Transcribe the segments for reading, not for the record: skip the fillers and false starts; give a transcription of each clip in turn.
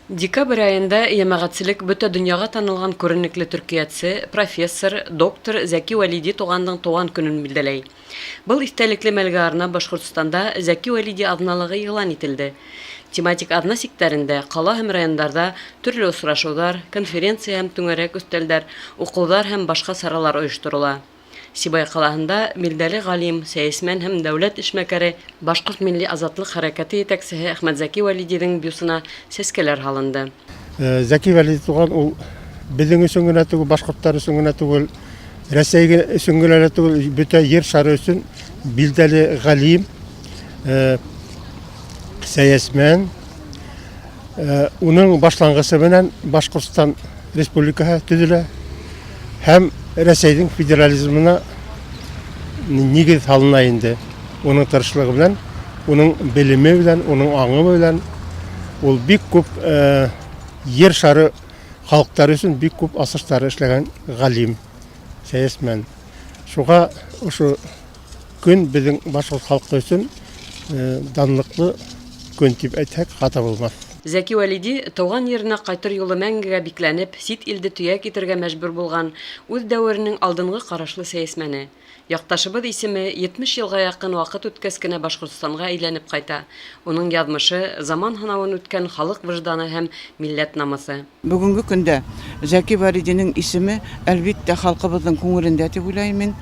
Декабрь аенда йәмәғәтселек бөтә донъяға танылған күренекле төркиәтсе, профессор, доктор Зәки Вәлиди туғандың тыуған көнөн билдәләй. Был иҫтәлекле мәлгә арнап Башҡортостанда Зәки Вәлиди аҙналығы иғлан ителде. Тематик аҙна сиктәрендә ҡала һәм райондарҙа төрлө осрашыуҙар, конференция һәм түңәрәк өҫтәлдәр, уҡыуҙар һәм башҡа саралар ойошторола. Сибай ҡалаһында билдәле ғалим, сәйәсмән һәм дәүләт эшмәкәре, башҡорт милли азатлыҡ хәрәкәте етәксеһе Әхмәтзәки Вәлидиҙең бюсына сәскәләр һалынды. Зәки Вәлиди туған ул беҙҙең өсөн генә түгел, башҡорттар өсөн генә түгел, Рәсәй өсөн генә лә түгел, бөтә ер шары өсөн билдәле ғалим, сәйәсмән. Уның башланғысы менән Башҡортостан Республикаһы төҙөлә һәм Рәсәйҙең федерализмына нигеҙ һалына инде. Уның тырышлығы белән, уның белеме белән, уның аңы белән ул бик күп ер шары халыҡтары өсөн бик күп асыштар эшләгән ғалим, сәйәсмән. Шуға ошо көн беҙҙең башҡорт халҡы өсөн данлыҡлы көн тип әйтһәк, хата булмаҫ. Зәки Вәлиди тыуған еренә ҡайтыр юлы мәңгегә бикләнеп, сит илде төйәк итергә мәжбүр булған үҙ дәүеренең алдынғы ҡарашлы сәйәсмәне. Яҡташыбыҙ исеме 70 йылға яҡын ваҡыт үткәс кенә Башҡортостанға әйләнеп ҡайта. Уның яҙмышы, заман һынауын үткән халыҡ выжданы һәм милләт намыҫы. Бөгөнгө көндә Зәки Вәлидинең исеме, әлбиттә, халҡыбыҙҙың күңелендә тип уйлайым мин.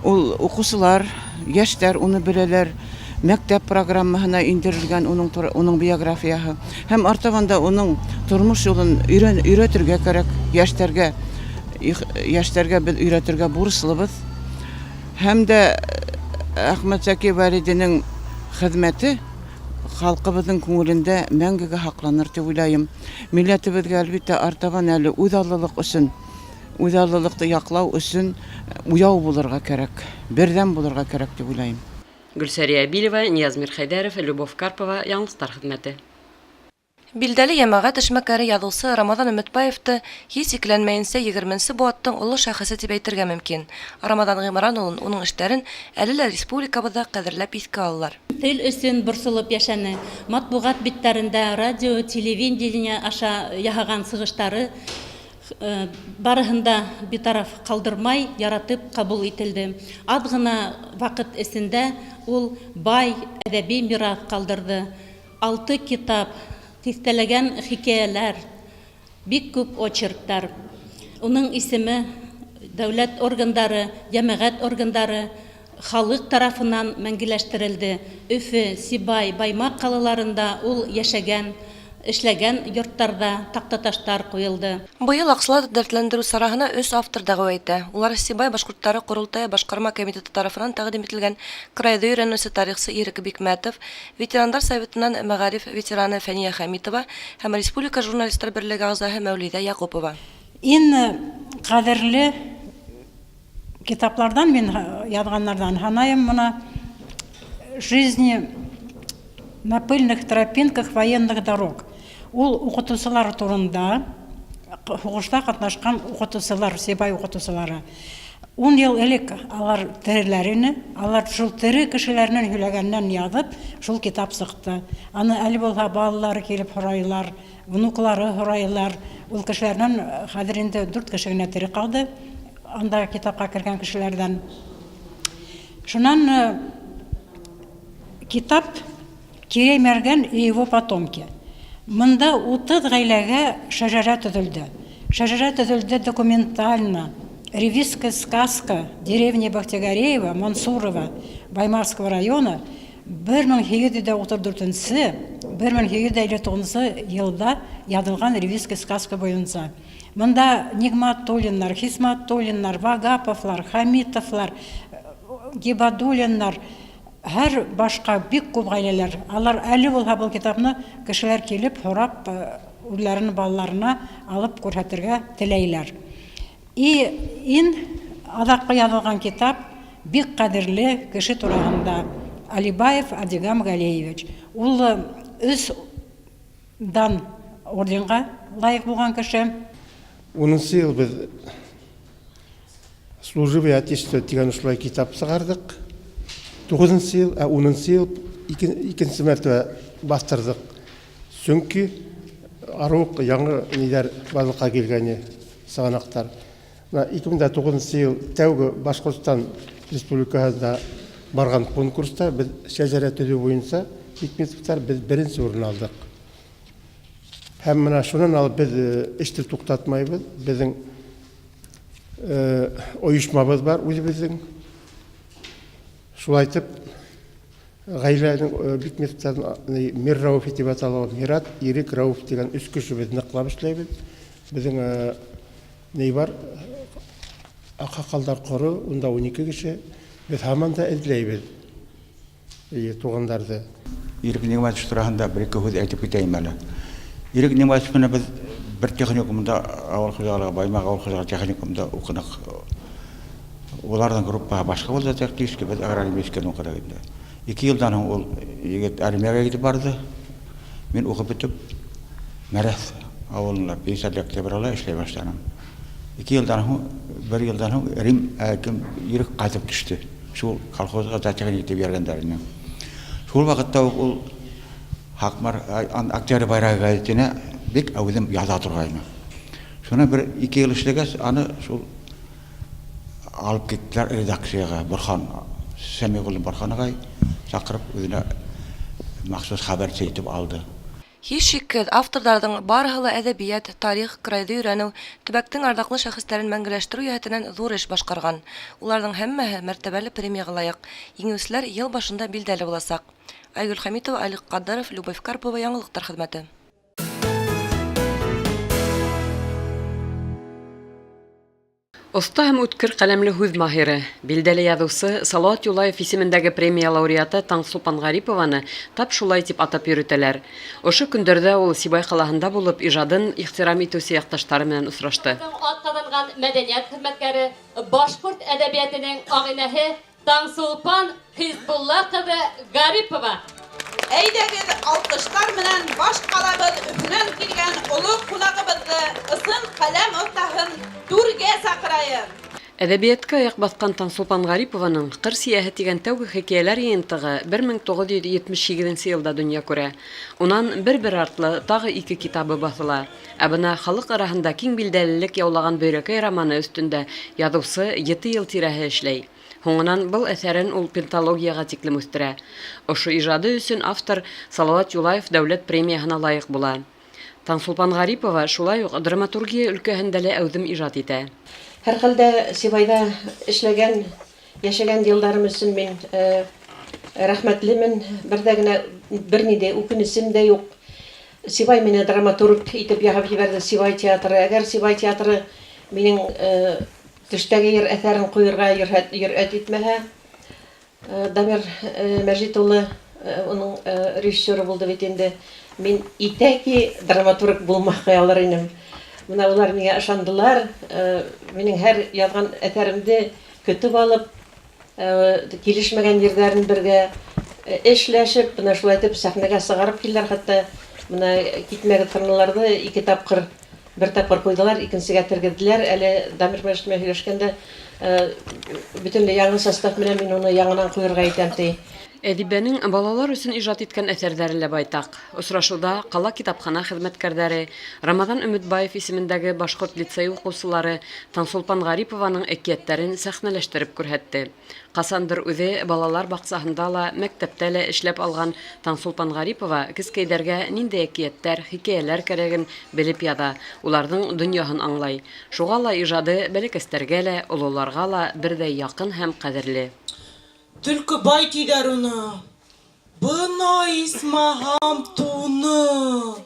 Ул уҡыусылар, йәштәр уны беләләр. Мәктәп программаһына индерелгән уның уның биографияһы. Һәм артабан да уның тормош юлын өйрән өйрәтергә кәрәк йәштәргә. Йәштәргә беҙ өйрәтергә бурыслыбыҙ. Һәм дә Әхмәтзәки Вәлидинең хеҙмәте халҡыбыҙҙың күңелендә мәңгегә һаҡланыр дип уйлайым. Милләтебеҙгә, әлбиттә, артабан әле үҙаллылыҡ өсөн, үҙаллылыҡты яҡлау өсөн уяу булырға кәрәк, берҙәм булырға кәрәк дип уйлайым. Гөлсәрия Әбилева, Нияз Мирхәйҙәров, Любовь Карпова, Яңылыҡтар хеҙмәте. Билдәле йәмәғәт эшмәкәре, яҙыусы Рамаҙан Өмөтбаевты һис икеләнмәйенсә егерменсе быуаттың оло шәхесе тип әйтергә мөмкин. Рамаҙан Ғимран улын, уның эштәрен әле лә республикабыҙҙа ҡәҙерләп иҫкә алалар. Тел өсөн борсолоп йәшәне. Матбуғат биттәрендә, радио, телевидение аша яһаған сығыштары барыһын да битараф ҡалдырмай, яратып ҡабул ителде. Аҙ ғына ваҡыт эсендә ул бай әҙәби мираҫ ҡалдырҙы. Алты китап, тиҫтәләгән хикәйәләр, бик күп очерктар. Уның исеме дәүләт органдары, йәмәғәт органдары, халыҡ тарафынан мәңгеләштерелде. Өфө, Сибай, Баймаҡ ҡалаларында ул йәшәгән, эшләгән йорттарҙа таҡтаташтар ҡуйылды. Быйыл аҡсалата дәртләндереү сараһына өс автор дәғүә итә. Улар Сибай башҡорттары ҡоролтайы башҡарма комитеты тарафынан тәҡдим ителгән крайҙы өйрәнеүсе тарихсы Ирек Бикмәтов, ветерандар советынан мәғариф ветераны Фәниә Хәмитова һәм республика журналистар берлеге ағзаһы Мәүлиҙә Яҡупова. Ин ҡәҙерле китапларҙан мин яҙғандарҙан һанайым мына Жизни на пыльных тропинках военных дорог. Ул уҡытыусылар турында, һуғышта ҡатнашҡан уҡытыусылар, Сибай уҡытыусылары. 10 йыл элек алар тереләр ине. Алар шул тере кешеләренән һөйләгәннән яҙып, шул китап сыҡты. Аны әле булһа балалары килеп һорайлар, внуклары һорайлар. Ул кешеләренән хәҙер инде дүрт кеше генә тере ҡалды. Анда китапҡа кергән кешеләрҙән. Шунан китап Кирей Мәргән и его потомки. Мында 30 ғаиләгә шәжәрә төҙөлдө. Шәжәрә төҙөлдө документально. Ревизская сказка деревни Бахтигареева, Мансурова, Баймакского района 1834 1859 йылда яҙылған ревизская сказка буйынса. Мында Нигматуллиннар, Хисматуллиннар, Вагаповлар, Хамитовлар, Гибадуллиннар, һәр башҡа бик күп ғаиләләр. Алар әле булһа был китапны кешеләр килеп һорап, үҙләренең балаларына алып күрһәтергә теләйләр. И ин аҙаҡҡы яҙылған китап бик ҡәҙерле кеше тураһында Алибаев Адигам Галиевич. Ул өс дан орденға лайыҡ булған кеше. 10нсы йыл беҙ Служивое Отечество тигән ошолай китап сығарҙыҡ. 9нсы йыл, ә 10нсы йыл икенсе мәртәбә баҫтырҙыҡ. Сөнки Арыу уҡ яңы ниҙәр барлыҡҡа килгәйне, сығанаҡтар. Бына 2009 йыл тәүге Башҡортостан Республикаһында барған конкурста беҙ шәжәрә төҙөү буйынса Бикметовтар беҙ беренсе урын алдыҡ. Һәм мына шунан алып беҙ эште туҡтатмайбыҙ. Беҙҙең ойошмабыҙ бар үҙебеҙҙең. Шулай итеп, ғаиләнең Бикметовтарҙың Мир Рауф тип атала, Мират, Ирек, Рауф тигән өс кеше беҙ ныҡлап эшләйбеҙ. Беҙҙең ни бар, аҡһаҡалдар ҡоро, унда 12 кеше. Беҙ һаман да эҙләйбеҙ туғандарҙы. Ирек Ниғмәтович тураһында бер-ике һүҙ әйтеп китәйем әле. Ирек Ниғмәтович менән беҙ бер техникумда, ауыл хужалығы, Баймаҡ ауыл хужалығы техникумында уҡыныҡ. Уларҙың группаһы башҡа булды, технический, беҙ аграрий уҡыныҡ инде. 2 йылдан һуң ул егет армияға китеп барҙы. Мин уҡып бөтөп, Мәрәҫ ауылында 50 октябрьлә эшләй башланым. 2 йылдан һуң, 1 йылдан һуң Рим кем Ирек ҡайтып төштө. Шул колхозға зоотехник итеп ебәргәндәр ине. Шул ваҡытта уҡ ул Һаҡмар Октябрь байрағы гәзитенә бик әүҙем яҙа торғайны. Шуны 1-2 йыл эшләгәс, аны шул алып киттеләр редакцияға. Борхан Сәмиғуллин Борхан ағай саҡырып үҙенә махсус хәбәрсе итеп алды. Һис шикһеҙ, авторҙарҙың барыһы ла әҙәбиәт, тарих, крайҙы өйрәнеү, төбәктең арҙаҡлы шәхестәрен мәңгеләштереү йәһәтенән ҙур эш башҡарған. Уларҙың һәммәһе мәртәбәле премияға лайыҡ. Еңеүселәр йыл башында билдәле буласаҡ. Айгөл Хәмитова, Алик Ҡадыров, Любовь Карпова, Яңылыҡтар хеҙмәте. Оҫта һәм үткер ҡәләмле һүҙ маһиры, билдәле яҙыусы Салауат Юлаев исемендәге премия лауреаты Таңсулпан Ғарипованы тап шулай тип атап йөрөтәләр. Ошо көндәрҙә ул Сибай ҡалаһында булып, ижадын ихтирам итеүсе яҡташтары менән осрашты. Атҡаҙанған мәҙәниәт хеҙмәткәре, башҡорт әҙәбиәтенең ағинәһе Таңсулпан Хизбулла ҡыҙы Ғарипова. Әйҙәгеҙ, алҡыштар менән баш ҡалабыҙ Өфөнән килгән оло ҡунағыбыҙҙы, ысын ҡәләм оҫтаһын түргә саҡырайыҡ. Әҙәбиәткә аяҡ баҫҡан Таңсулпан Ғарипованың «Ҡыр сейәһе» тигән тәүге хикәйәләр йыйынтығы 1978 йылда донъя күрә. Унан бер-бер артлы тағы 2 китабы баҫыла. Ә бына халыҡ араһында киң билдәлелек яулаған «Бөйрәкәй» романы өҫтөндә яҙыусы 7 йыл тирәһе эшләй. Һуңынан был әҫәрен ул пенталогияға тиклем үҫтерә. Ошо ижады өсөн автор Салауат Юлаев дәүләт премияһына лайыҡ була. Таңсулпан Ғарипова шулай уҡ драматургия өлкәһендә лә әүҙем ижад итә. Һәр хәлдә Сибайҙа эшләгән, йәшәгән йылдарым өсөн мин рәхмәтлемен. Бер ҙә генә бер ни ҙә үкенесем дә юҡ. Сибай мине драматург итеп яһап ебәрҙе, Сибай театры. Әгәр Сибай театры минең төштәге ер әҫәрен ҡуйырға йөрәт итмәһә, Дамир Мәжит улы, уның режиссеры булды бит инде. Мин итәки драматург булмаҡ алыр инем. Бына улар миңә ышандылар, минең һәр яҙған әҫәремде көтөп алып, килешмәгән ерҙәрен бергә эшләшеп, бына шулай итеп сәхнәгә сығарып килделәр. Хатта бына китмәге тырналарҙы 2 тапҡыр, бер тапҡыр ҡуйҙылар, икенсегә тергеҙҙеләр. Әле Дамир Мәжит менән һөйләшкәндә, бөтөнләй яңы состав менән мин уны яңынан ҡуйырға итәм, ти. Әҙибәнең балалар өсөн ижад иткән әҫәрҙәре лә байтаҡ. Осрашыуҙа ҡала китапхана хеҙмәткәрҙәре, Рамаҙан Өмөтбаев исемендәге башҡорт лицей уҡыусылары Таңсулпан Ғарипованың әкиәттәрен сәхнәләштереп күрһәтте. Ҡасандыр үҙе балалар баҡсаһында ла, мәктәптә лә эшләп алған Таңсулпан Ғарипова кескәйҙәргә ниндәй әкиәттәр, хикәйәләр кәрәген белеп яҙа, уларҙың донъяһын аңлай. Шуға ла ижады бәләкәстәргә лә, ололарға ла берҙәй яҡын һәм ҡәҙерле. Төлкө бай тиҙәр уны, бына исмаһам туны.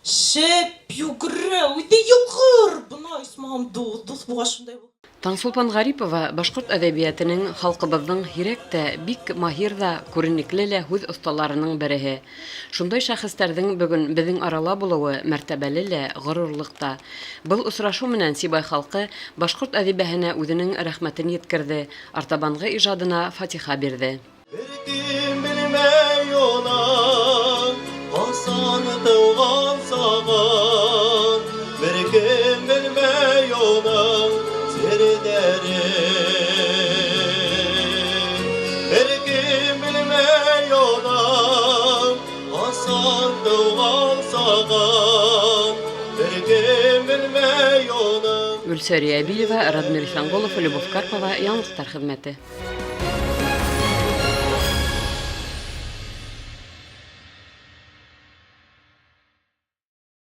Шәп йүгерә, үҙе йылғыр, бына исмаһам дуҫ, дуҫ булғас шундай бул. Таңсулпан Ғарипова башҡорт әҙәбиәтенең, халҡыбыҙҙың һирәк тә, бик маһир ҙа, күренекле лә һүҙ оҫталарының береһе. Шундай шәхестәрҙең бөгөн беҙҙең арала булыуы мәртәбәле лә, ғорурлыҡ та. Был осрашыу менән Сибай халҡы башҡорт әҙибәһенә үҙенең рәхмәтен еткерҙе, артабанғы ижадына фатиха бирҙе. Бер кем белмәй уның ҡасан тыуған сағын, бер кем белмәй уның серҙәрен. Бер кем белмәй уның ҡасан тыуған сағын, Гөлсәрия Әбиева, Радмир Иҫәнғолов, Любовь Карпова, Яңылыҡтар хеҙмәте.